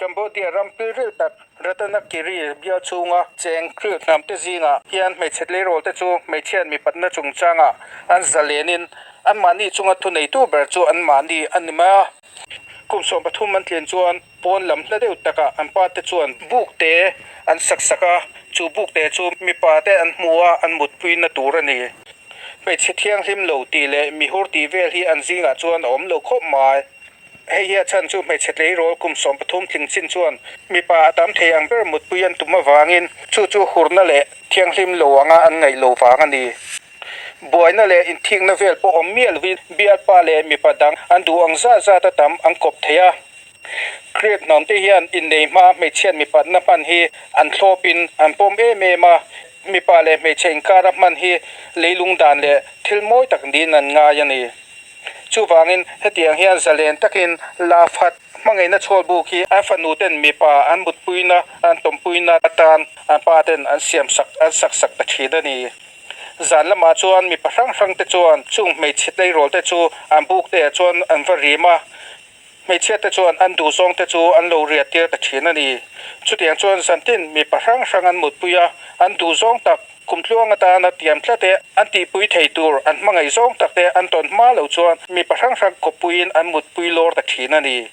Cambodia ram pilril tak Ratanakiri bial chhunga cheng Khmer hnamte zingah hian hmeichhe tleirawl te chu hmeichhiat mipatna chungchangah an zalenin anmahni chunga thuneitu ber chu anmahni a ni mai a. Kum 13 an tlin chuan pawn lam hla deuh takah an pa te chuan buk te an sak sak a, chu buk te chu mipa te an hmu a, an mutpuina tur a ni. Hmeichhe thianghlim lo tih leh mihur tih vel hi an zingah chuan a awm lo khawp mai. Hei hi a chhan chu hmeichhe tleirawl kum 13 tling chin chuan mipa a tam thei ang ber mutpui an tum avangin chu chu hurna leh thianghlim lo anga an ngaih lo vang a ni. Buaina leh inthikna vel pawh awm miah lovin bialpa leh mipa dang an duh ang zat zat a tam an kawp thei a. Kriat hnamte hian innei hma hmeichhiat mipatna hman hi an thlawpin an pawm em em a, mipa leh hmeichhe inkara hman hi leilung dan leh thil mawi tak niin an ngai a ni. Chuvangin hetiang hian zalen takin love hut hmangaihna chhawl buk hi an fanu ten mipa an mutpuina an tawmpuina atan an pa ten an siam sak an sak sak ta thin a ni. Zan lamah chuan mipa hrang hrang te chuan chung hmeichhe tleirawl te chu an buk te ah chuan an va rim a, hmeichhia te chuan an duhzawng te chu an lo riat tir ta thin a ni. Chutiang chuan zantin mipa hrang hrang an mutpui a, an duhzawng tak kum tluang atana tiam tlat e an tihpui thei tur an hmangaih zawng tak te an tawn hma lo chuan mipa hrang hrang kawppuiin an mutpui lawr ta thin a ni.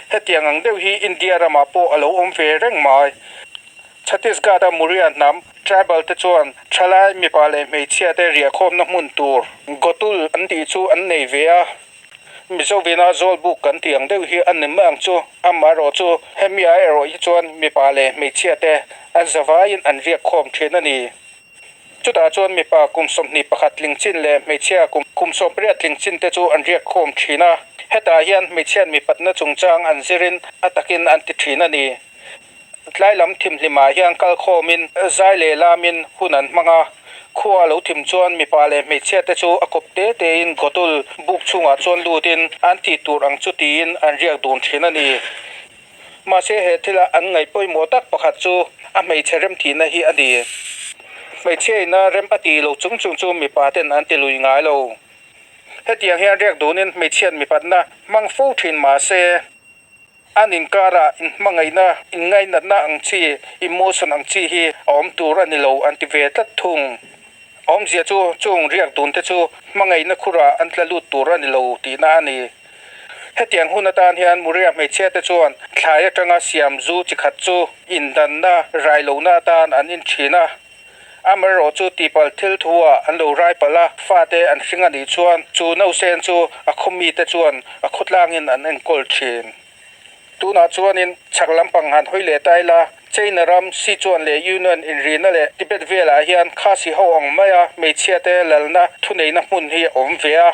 Hetiang ang deuh hi India ramah pawh a lo awm ve reng mai. Chhattisgarh-a Muria hnam, tribal, te chuan thalai mipa leh hmeichhia te riahkhawmna hmun tur Gotul an tih chu an nei ve a. Mizovina Zawlbuk kan tih ang deuh hi a ni mai ang chu. Amaherawh chu hemi ah erawh hi chuan mipa leh hmeichhia te an zavaiin an riakkhawm thin a ni. Chutah chuan mipa kum 21 tling chin leh hmeichhia kum 18 tling chin te chu an riakkhawm thin a. Hetah hian hmeichhiat mipatna chungchang an zirin a takin an ti thin a ni. Tlai lam thimhlimah hian kal khawmin zai leh lamin hun an hmang a, khua a lo thim chuan mipa leh hmeichhia te chu a kawp te tein gotul buk chhungah chuan lutin an tih tur ang chu tiin an riak dun thin a ni. Mahse he thila an ngaih pawimawh tak pakhat chu a hmeichhe remthihna hi a ni. Hmeichhia ina rem a tih lo chung chung chu mipa ten an ti lui ngai lo. Hetiang hian riak dunin hmeichhiat mipatna hmang fo thin mahse, An inkarah inhmangaihna, inngainatna ang chi, emotion ang chi hi a awm tur a ni lo an ti ve tlat thung. Awmzia chu chung riak dun te chu hmangaihna khurah an tla lut tur a ni lo tihna a ni. Hetiang hun atan hian Muria hmeichhia te chuan thlai atanga siam zu chi khat chu indanna, rai lohna atan an in thin a. Amaherawh chu tihpalh thil thu ah an lo rai palh a, fate an hring a nih chuan chu nausen chu a khaw mite chuan a khawtlangin an enkawl thin. Tunah chuanin chhak lampang han hawi leh ta ila, China ram, Sichuan leh Yunnan inrihna leh Tibet velah hian Khasi ho ang maia hmeichhiate lalna thuneihna hmun hi a awm ve a.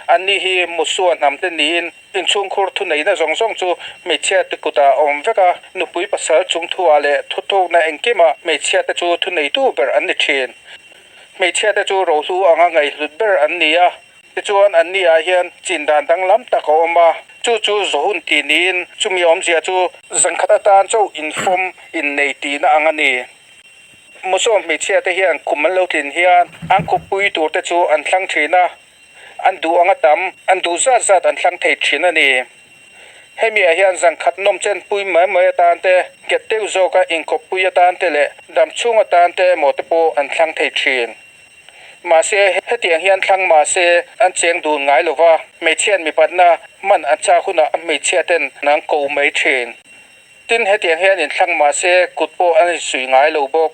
Anni hi Musua hnamte niin, Inchhungkhur thuneihna zawng zawng chu hmeichhia te kutah a awm vek a, nupui pasal chungthuah leh thuthukna engkimah hmeichhia te chu thuneitu ber an ni thin. Hmeichhia te chu rohlu anga ngaihhlut ber an ni a, tichuan an ni ah hian chin dan danglam tak a awm a, chu chu zawhun tih niin chumi awmzia chu zangkhat atan chauh infawm innei tihna ang a ni. Musawm hmeichhia te hian kum an lo tlin hian an kuppui tur te chu an thlang thin a. An duh anga tam, an duh zat zat an thlang thei thin a ni. Hemi ah hian zan khat nawm chen pui mai mai atan te, nghet deuh zawka inkawppui atan te leh dam chhung atan te emaw te pawh an thlang thei thin. Mahse, hetiang hian thlang mahse an cheng dun ngai lo va, hmeichhiat mipatna hman an chak hunah a hmeichhia ten an ko mai thin. Tin, hetiang hian inthlang mahse kut pawh an insuih ngai lo bawk.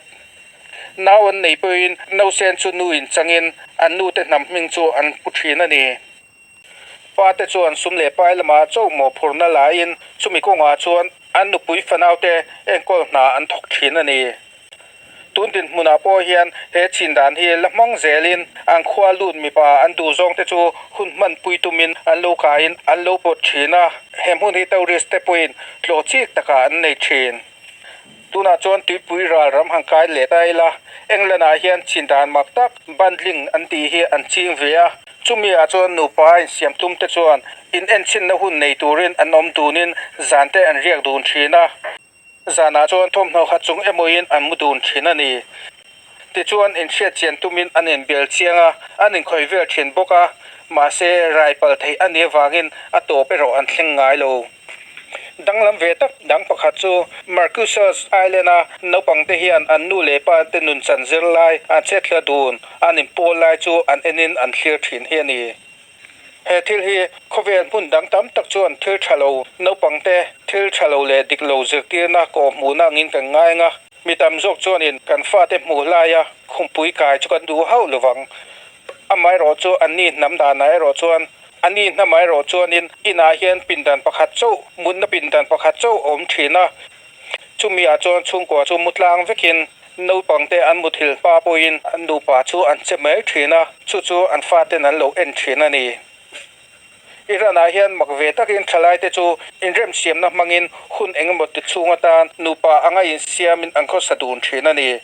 Nau an nei pawhin nausen chu nu inchangin an nute hnam hming chu an pu thin a ni. Pa te chuan sum leh pai lamah chauh mawhphurhna laiin chumi kawngah chuan an nupui fanaute enkawl hna an thawk thin a ni. Tun dinhmunah pawh hian he chin dan hi la hmang zelin an khua lut mipa an duh zawng te chu hun hmanpui tumin an lo kaiin an lo pawt thin a, he hmun hi tourist te pawhin tlawh chik takah an nei thin. Tunah chuan tuipui ral ram han kai leh ta ila, England ah hian chin dan mak tak bundling an tih hi an ching ve a, chumi ah chuan nupa a insiam tum te chuan in enchinna hun nei turin an awm dunin zan te an riak dun thin a. Zanah chuan thawmhnaw khat chung emawin an mu dun thin a ni. Tichuan inhriat chian tumin an inbel chiang a, an inkhawih vel thin bawk a, mahse rai pal theih a nih avangin a tawp erawh an thleng ngai lo. Danglam ve tak dang pakhat chu Marcusas Island-a naupangte hian an nu leh pa te nunchan zir lai an chetla dun an inpawl lai chu an enin an thlir thin hi a ni. He thil hi khawvel hmun dang tam tak chuan thil tha lo naupangte thil tha lo leh dik lo zirtirna kawhhmuhna angin kan ngai ang a, mi tam zawk chuanin kan fate hmuh laia khumpui kai chu kan duh hauh lovang. Amaherawh chu anni hnam danah erawh chuan anni hnamah erawh chuanin inah hian pindan pakhat chauh mutna pindan pakhat chauh a awm thin a, chumi ah chuan chhungkua chu mu tlang vekin naupangte an muthilh hma pawhin an nupa chu an che mai thin a, chu chu an faten an lo en thin a ni. Iran-ah hian mak ve takin thalaite chu inremsiamna hmangin hun engemaw ti chhung atan nupa anga insiamin an khawsa dun thin a ni.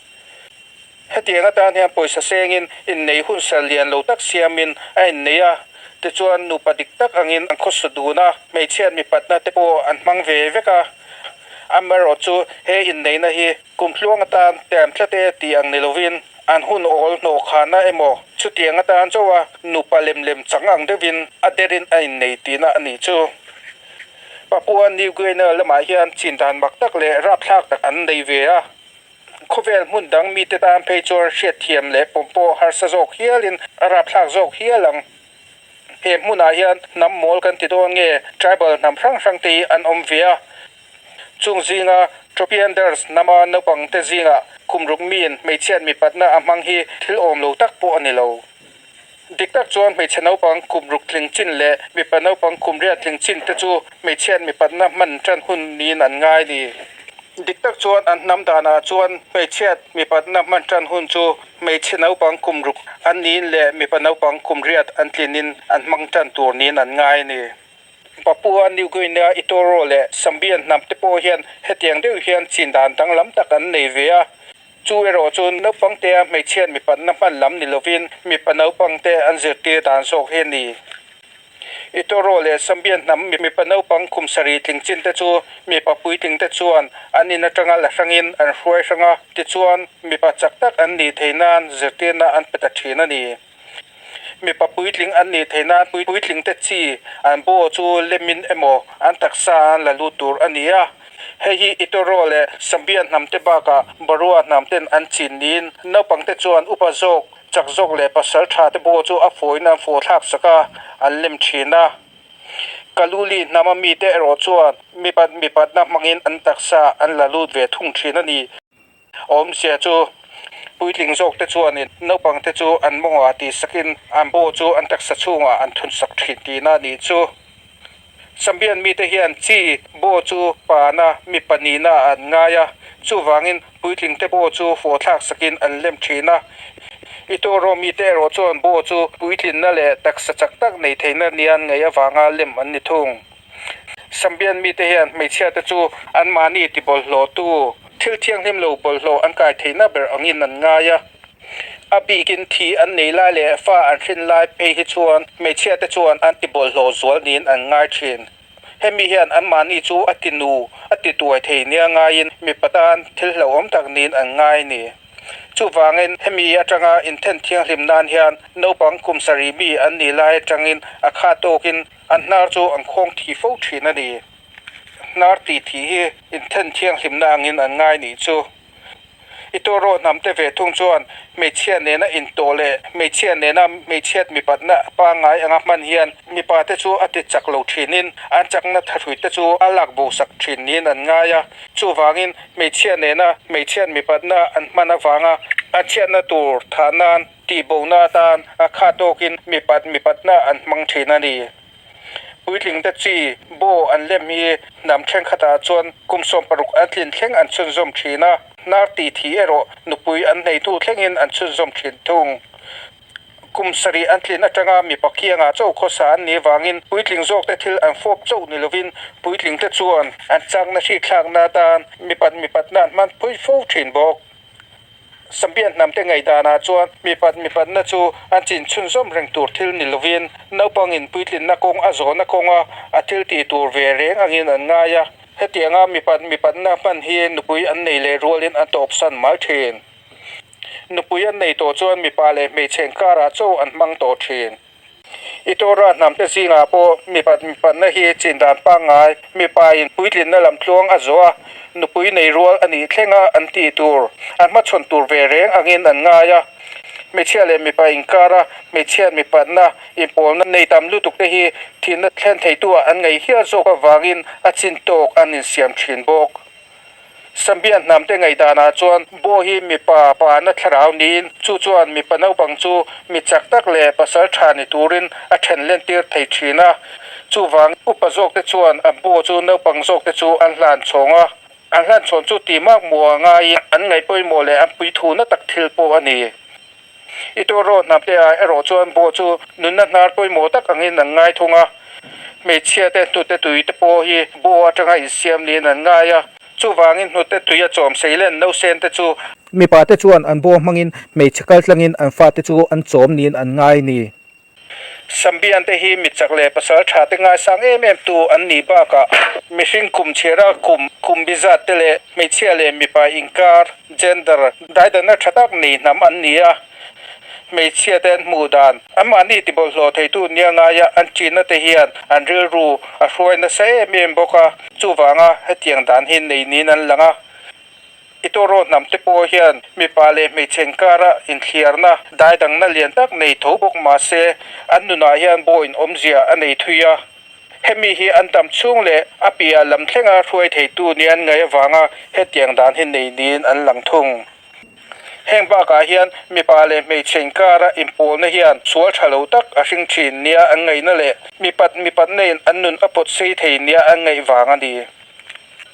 Hetiang atan hian pawisa sengin innei hun sal lian lo tak siamin a innei a, tichuan nupa dik tak angin an khawsa dun a, hmeichhiat mipatna te pawh an hmang ve vek a. Amaherawh chu he inneihna hi kum tluang atan tiam tlat e tih ang ni lovin an hun awl hnawh khahna emaw chutiang atan chauha nupa lem lem chang ang deuhin a derin a innei tihna a nih chu. Papua New Guinea lamah hian chindan mak tak leh rapthlak tak an nei ve a. Khawvel hmun dang mite tan phei chuan hriatthiam leh pawm pawh harsa zawk hialin a rapthlak zawk hial ang. He hmunah hian hnam mawl kan ti dawn nge tribal hnam hrang hrang te hi an awm ve a. Chung zinga Tropianders hnama naupang te zingah kum ruk miin hmeichhiat mipatna a hmang hi thil awm lo tak pawh a ni lo. Dik tak chuan hmeichhe naupang kum ruk tling chin leh mipa naupang kum riat tling chin te chu hmeichhiat mipatna hman tan hun niin an ngai ni. Dik tak chuan an hnam danah chuan hmeichhiat mipatna hman tan hun chu hmeichhe naupang kum ruk an niin leh mipa naupang kum riat an tlinin an hmang tan tur niin an ngai ni. Papua New Guinea, Itoro leh Sambian hnam te pawh hian hetiang deuh hian chin dan danglam tak an nei ve a. Chu erawh chu naupangtea hmeichhiat mipatna hman lam ni lovin mipa naupangte an zirtir dan zawk hi a ni. Itoro leh Sambian hnam mipa naupang kum sarih tling chin te chu mipa puitling te chuan an in atanga la hrangin an hruai hrang a, tichuan mipa chak tak an nih theih nan zirtirna an pe ta thin a ni. Mipa puitling an nih theih nan puitling te chi an baw chu lemin emaw an taksa an la lut tur a ni a. Hei hi Itoro leh Sambia hnam te bakah Barua hnam ten an chin niin naupang te chuan upa zawk, chak zawk leh pasal tha te baw chu a fawiin an faw thlak sak a, an lem thin a. Kaluli hnama mite erawh chuan mipat mipatna hmangin an taksa an la lut ve thung thin a ni. Awmzia chu puitling zawk te chuanin naupang te chu an mawngah tih sakin an baw chu an taksa chhungah an thun sak thin tihna a nih chu. Sambian mite hian chi baw chu pana mi pahnihna an ngai a, chuvangin puitling te baw chu fawh thlak sakin an lem thin a. Itoro mite erawh chuan baw chu puitlinna leh taksa chak tak nei theihna nia an ngaih avanga lem an ni thung. Sambian mite hian hmeichhia te chu anmahni ti bawlhhlawhtu, thil thianghlim lo bawlhhlawh an kai theihna ber angin an ngai a. A bikin thi an nei lai leh fa an hrin lai phei hi chuan hmeichhia te chuan an ti bawlhhlawh zual niin an ngai thin. Hemi hian anmahni chu a ti nu, a ti tuai thei nia ngaiin mipa tan thil hlauhawm tak niin an ngai a ni. Chuvangin hemi atanga inthen thianghlim nan hian naupang kum sarih mi an nih lai atangin a kha tawkin An hnar chu an khawng thi fo thin a ni. Hnar tih thih hi inthen thianghlimna angin an ngai nih chu. I tawraw hnamte ve thung chuan hmeichhia nena intawh leh hmeichhia nena hmeichhiat mipatna pangngai anga hman hian mipate chu a ti chak lo thinin an chakna thahruite chu a lak bo sak thin niin an ngai a. Chuvangin hmeichhia nena hmeichhiat mipatna an hman avanga an chhiatna tur thah nan Tihbohna atan a kha tawkin mipat mipatna an hmang thin a ni. Puitlingte chi baw an lem hi hnam thenkhatah chuan kum 16 an tlin thleng an chhunzawm thin a, hnar tih thih erawh nupui an hneihtu thlengin an chhunzawm thin thung. Kum sarih an tlin atanga mipa kiangah chauh khawsa an nih vangin puitling zawkte thil an fawp chauh ni lovin puitlingte chuan an chakna hrikthlakna atan mipat mipatna an hman phui fo thin bawk. Sambian hnamte ngaihdanah chuan mipat mipatna chu an chin chhunzawm reng tur thil ni lovin naupangin puitlinna kawng a zawhna kawnga a thil tih tur ve reng angin an ngai a. Hetianga mipat mipatna hman hi nupui an nei leh rualin an tawpsan mai thin. Nupui an nei tawh chuan mipa leh hmeichhe inkarah chaw an hmang tawh thin. Itora hnamte zingah pawh mipat mipatna hi chin dan pangngai, mipain puitlinna lam tluang a zawh a, nupui nei rual a nih thlenga an tih tur, an hmachhawn tur ve reng angin an ngai a. Hmeichhia leh mipa inkara hmeichhiat mipatna inpawlna nei tam lutuk te hi thihna thlen theitu-ah an ngaih hial zawk avangin a chin tawk an insiam thin bawk. Sambia hnamte ngaihdanah chuan Bo hi mipa pana thlarau niin chu chuan mipa naupang chu mi chak tak leh pasal tha ni turin a then lentir thei thin a. Chuvang upa zawkte chuan a Bo chu naupang zawkte chu an hlan chhawng a. An hlan chhawn chu ti mak muah ngaiin an ngaih pawimawh leh an puithuna tak thil pawh a ni. I tawraw hnamte ah erawh chuan Bo chu nunna hnar pawimawh tak angin an ngai thung a. Hmeichhia te hnute tui te pawh hi Bo atanga insiam niin an ngai a. Chuvangin hnute tui a chawm seilen nausen te chu. Mipa te chuan an Bo hmangin hmeichhe kaltlangin an fate chu an chawm niin an ngai ni. Sambian te hi michak leh pasal tha te ngaisang em em tu an nih bakah mihring kum chhiara kum kum bi zat te leh hmeichhia leh mipa inkar, gender, daidanna tha tak nei hnam an ni a. Hmeichhia te an hmuh dan, anmahni tibawlhhlawh theitu nia ngaia an ṭinna te hian an rilru a hruai nasa em em bawk a, chuvanga hetiang dan hi nei niin an lang a. I tawraw hnam te pawh hian mipa leh hmeichhe inkara inthliarna daidangna lian tak nei tho bawk mah se, an nunah hian bawiin awmzia a nei thui a. Hemi hi an dam chhung leh a piah lam thlenga hruai theitu nia an ngaih avanga hetiang dan hi nei niin an lang thung. Heng bakah hian mipa leh hmeichhe inkara inpawlna hian sual tha lo tak a hring thin nia an ngaihna leh mipat mipatna in an nun a pawt sei thei nia an ngaih vang a ni.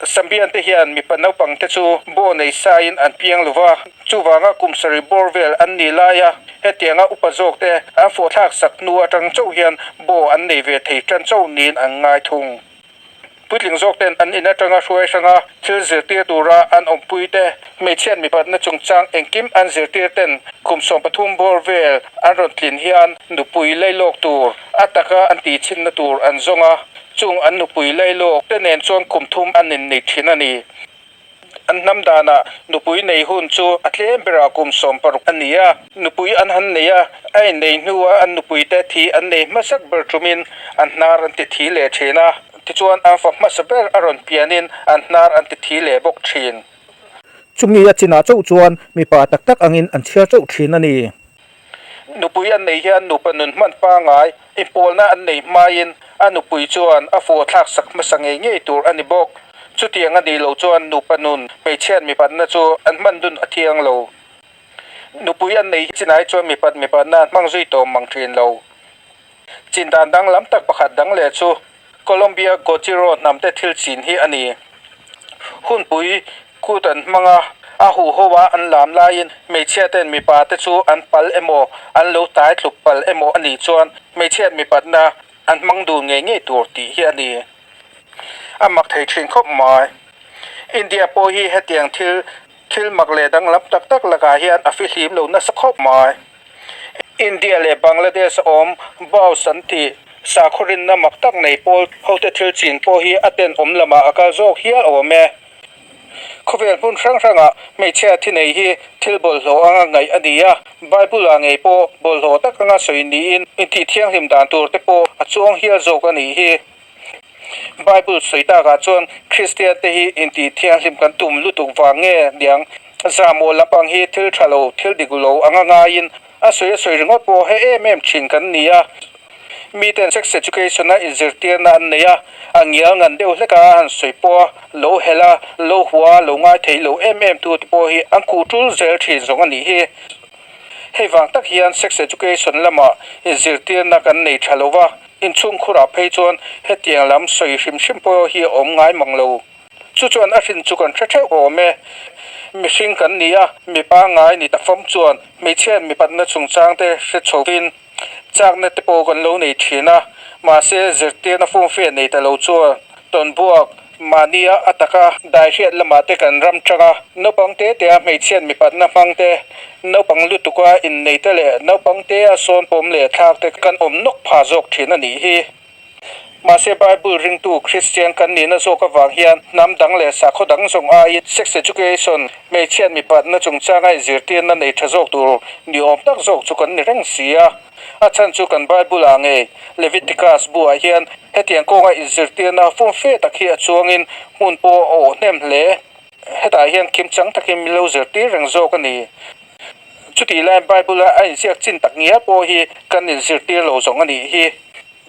Sambian te hian mipa naupang te chu bo nei saiin an piang lo va, chuvanga kum sarih bawr vel an nih laia hetianga upa zawk te an fawhthlak sak hnu atang chauh hian bo an nei ve thei tan chauh niin an ngai thung. Puitling zawk ten an in atanga hruai hranga thil zirtir tura an awmpui te, hmeichhiat mipatna chungchang engkim an zirtir ten kum 13 bawr vel an rawn tlin hian nupui lailawk tur a taka an tihchhinna tur an zawng a. Chung an nupui lailawk te nen chuan kum thum an innei thin a ni. An hnam danah nupui nei hun chu a tlem berah kum 16 a ni a. Nupui an han nei a, a innei hnua an nupui te thi an nei hmasak ber tumin an hnar an ti thi leh thin a. Tichuan an fa hmasa ber a rawn pianin an hnar an ti thi leh bawk thin. Chumi a chinah chauh chuan mipa tak tak angin an chhiar chauh thin a ni. Nupui an nei hian nupa nun hman pangngai inpawlna an nei hmain a nupui chuan a fuh thlak sak hmasa ngei ngei tur a ni bawk. Chutiang a nih loh chuan nupa nun hmeichhiat mipatna chu an hman dun a thiang lo. Nupui an nei chinai chuan mipat mipatna an hmang zui tawm mang thin lo. Chin dan danglam tak pakhat dang leh chu Colombia Gojiro hnamte thil chin hi a ni. Hunpui kut an hmang a, a huho a an lam laiin hmeichhia ten mipa te chu an pal emaw an lo tai tlup pal emaw a nih chuan hmeichhiat mipatna an hmang dun ngei ngei tur tih hi a ni. A mak thei thin khawp mai. India pawh hi hetiang thil thil mak leh danglam tak tak lakah hian a fihlim lo nasa khawp mai. India leh Bangladesh a awm Baus an tih sakhaw rinna mak tak nei pawl hote thil chin pawh hi a tenawm lamah a kal zawk hial awm e. Khawvel hmun hrang hrangah hmeichhia thi nei hi thil bawlhhlawh anga ngaih a ni a, Bible-ah ngei pawh bawlhhlawh tak anga sawi niin intih thianghlim dan tur te pawh a chuang hial zawk a nih hi. Bible sawi takah chuan Kristian te hi intih thianghlim kan tum lutuk vang nge niang? Zahmawh lampang hi thil tha lo, thil dik lo anga ngaiin a sawi a sawi ringawt pawh he em em thin kan ni a. Miten sex education a inzirtirna an nei a, a ngial ngan deuh hlek a han sawi pawh a, lo helh a, lo hua a, lo ngai thei lo em em tu te pawh hi an kuh tul zel thin zawng a nih hi. Hei vang tak hian sex education lamah inzirtirna kan nei tha lo va, inchhungkhurah phei chuan hetiang lam sawi hrim hrim pawh hi a awm ngai mang lo. Chu chuan a hrin chu kan hre theuh awm e. Mihring kan ni a, mi pangngai ni ta fam chuan hmeichhiat mipatna chungchang te hre chhovin chakna te pawh kan lo nei thin a, mahse zirtirna fumfe nei ta lo chuan tawnbuak mahnia a taka daihriat lamah te kan ram tang a, naupang te te a hmeichhiat mipatna hmang te, naupang lutuka innei te leh naupang te a sawn pawm leh thlak te kan awm nawk pha zawk thin a nih hi. Mahse Bible ringtu Kristian kan nihna zawk avang hian hnam dang leh sakhaw dang zawng aiin sex education, hmeichhiat mipatna chungchanga inzirtirna nei tha zawk tur ni awm tak zawk chu kan ni reng si a. A chhan chu kan Bible ah ngei Leviticus buah hian hetiang kawnga inzirtirna fumfe tak hi a chuangin hmun pawh a awh hnem hle. Hetah hian kimchang takin min lo zirtir reng zawk a ni. Chutih laiin Bible-a a inziak chin tak ngial pawh hi kan inzirtir lo zawng a nih hi.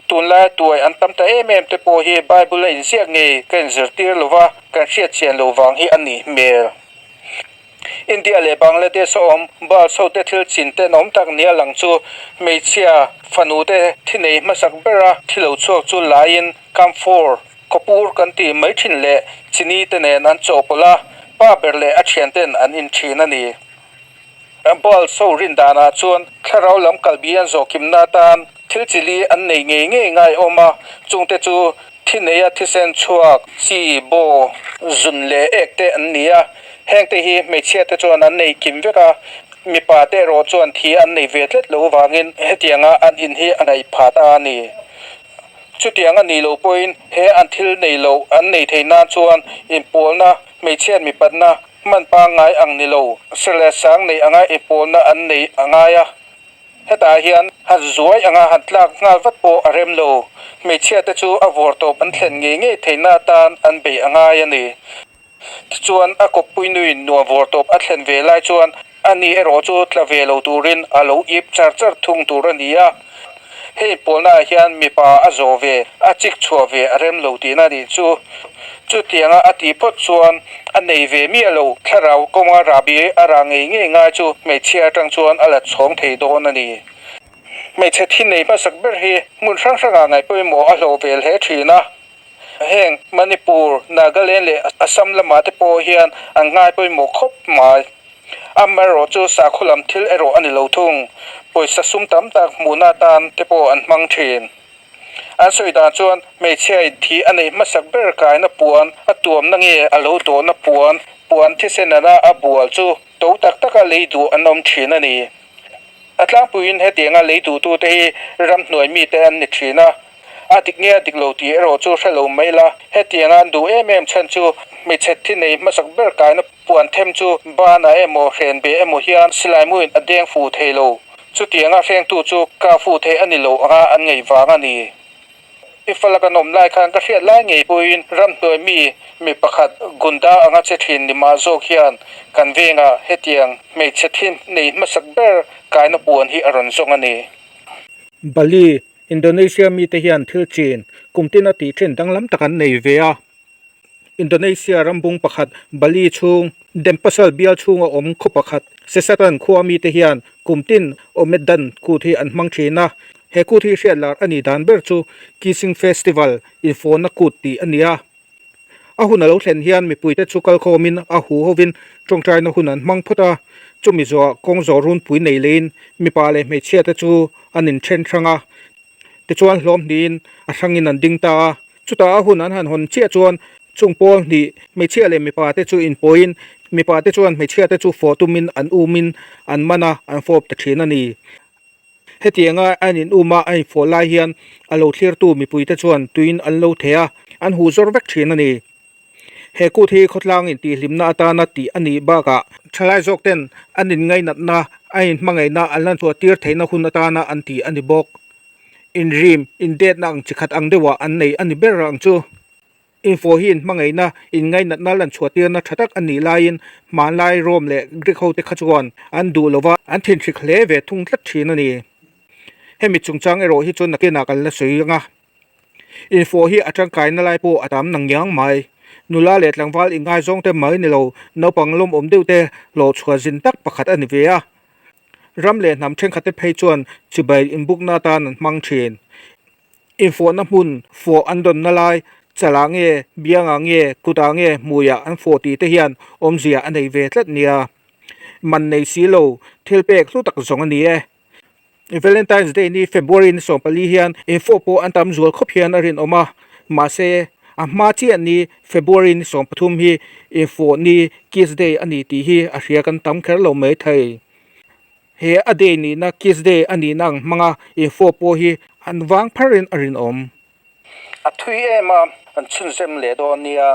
Tunlaia tuai an tam ta em em te pawh hi Bible-a inziak ngei ka inzirtir lo va, kan hriat chian lo vang hi a nih hmel. India leh Bangladesh a awm Bals ho te thil chin tenawm tak nia lang chu hmeichhia fanu te thi nei hmasak bera thi lo chhuak chu laiin camphor Khawpur kan tih mai thin leh chini te nen an chawhpawlh a, pa ber leh a thian ten an in thin a ni. Baal so rin danah chuan thlarau lam kalbi an zawhkimna atan thil chili an nei ngei ngei ngai awm a, chungte chu thi neia thisen chhuak, chi, baw, zun leh ek te an ni a. Hengte hi hmeichhia te chuan an nei kim vek a, mipa te erawh chuan thi an nei ve tlet lo vangin hetianga an in hi a ngaih phat a ni. Chutiang a nih loh pawhin he an thil nei loh an nei thei nan chuan inpawlna, hmeichhiat mipatna hman pangngai ang ni lo, ser leh sang nei anga inpawlna an nei a ngai a. Hetah hian han zuai anga han tlak nghal vat pawh a rem lo. Hmeichhiate chu a vawrtawp an thlen ngei ngei theihna atan an beih a ngai a ni. Tichuan a kawppui nuin nuam vawrtawp a thlen ve lai chuan ani erawh chu tla ve lo turin a lo ip char char thung tur a ni a. Hei pawlnaah hian mipa a zawh ve, a chik chhuah ve a rem lo tihna nih chu. Chutianga a tih phawt chuan a nei ve miah lo, thlarau kawnga rahbi a rah ngei ngei ngai chu hmeichhia atang chuan a la chhawng thei dawn a ni. Hmeichhe thi nei hmasak ber hi hmun hrang hrangah ngaih pawimawh a hlawh vel hle thin a. Heng Manipur, Nagaland leh Assam lamah te pawh hian an ngai pawimawh khawp mai. Amaherawh chu sakhaw lam thil erawh a ni lo thung. Pawisa sum tam tak hmuhna atan te pawh an hmang thin. An sawi dan chuan hmeichhia thi a neih hmasak ber kaina puan a tuamna nge a lo dawhna puan, puan thisen ana a bual chu to tak taka lei duh an awm thin a ni. A tlangpuiin hetianga lei duhtute hi ramhnuai mite an ni thin a. A dik nge a dik lo tih erawh chu hre lo mai la, hetianga an duh em em chhan chu hmeichhe thi nei hmasak ber kaina puan them chu banah emaw hren be emaw hian silai muin a deng fu thei lo. Chutianga hrengtu chu ka fu thei a ni lo anga an ngaih vang a ni. I fala kan awm lai khan ka hriat lai ngei pawhin ramhnuai mi mi pakhat Gunda anga che thin ni mah zawk hian kan vengah hetiang hmeichhe thi nei hmasak ber kaina puan hi a rawn zawng a ni. Bali, Indonesia mite hian thil chin kum tina tih thin danglam tak an nei ve a. Indonesia rambung pakhat Bali chhung Denpasar bial chhunga awm khaw pakhat Sesatan khua mite hian kum tin Omedan kut hi an hmang thin a. He kut hi hriat lar a nih dan ber chu Kissing Festival infawnna kut tih a ni a. A hun a lo thlen hian mipuite chu kalkhawmin a hu hovin tawngtaina hun an hmang phawt a, chumi zawhah kawng zawh runpui nei leiin mipa leh hmeichhiate chu an inthen hrang a, tichuan hlawm hnihin a hrangin an ding ta a. Chutah a hun an han hawn chiah chuan chung pawl hnih hmeichhia leh mipate chu inpawiin mipate chuan hmeichhiate chu fawh tumin an umin an man a, an fawp ta thin a ni. Hetianga an in um a, a infawh lai hian a lo thlirtu mipuite chuan tuiin an lo theh a, an huh zawr vek thin a ni. He kut hi khawtlang intihhlimna atana tih a nih bakah thalai zawk ten an inngainatna, a inhmangaihna an lan chhuah tir theihna hun atana an tih a ni bawk. Inrim, indetna ang chi khat ang deuhah an nei a ni ber ang chu. Info hi inhmangaihna, inngainatna lan chhuahtirna tha tak a nih laiin hmanlai Rome leh Greek hote kha chuan an duh lova an thinhrik hle ve thung tlat thin a ni. Hemi chungchang erawh hi chuan nakinah kan la sawi ang a. Info hi a tangkaina lai pawh a tam nang ngiang mai. Nula leh tlangval inngaizawng te mai ni lo, naupang lawmawm deuh te hlawhchhuah zin tak pakhat a ni ve a. Ram leh hnam thenkhatte phei chuan chibai inbukna atan an hmang thin. Infawhna hmun fawh an dawnna lai, chalah nge, biangah nge, kutah nge, hmuiah an fawh tih te hian awmzia a nei ve tlat nia. Man nei si lo, thil pek hlu tak zawng a ni e. Valentine's Day ni February ni 14 hian infawh pawh an tam zual khawp hian a rinawm a, mahse a hma chiah ni February ni 13 hi infawh ni Kiss Day a ni tih hi a hria kan tam kher lo mai thei. He a day nihna Kiss Day a nihna ang hmanga info pawh hi an vang pharin a rinawm. A thui em a, an chhunzem leh dawn nia.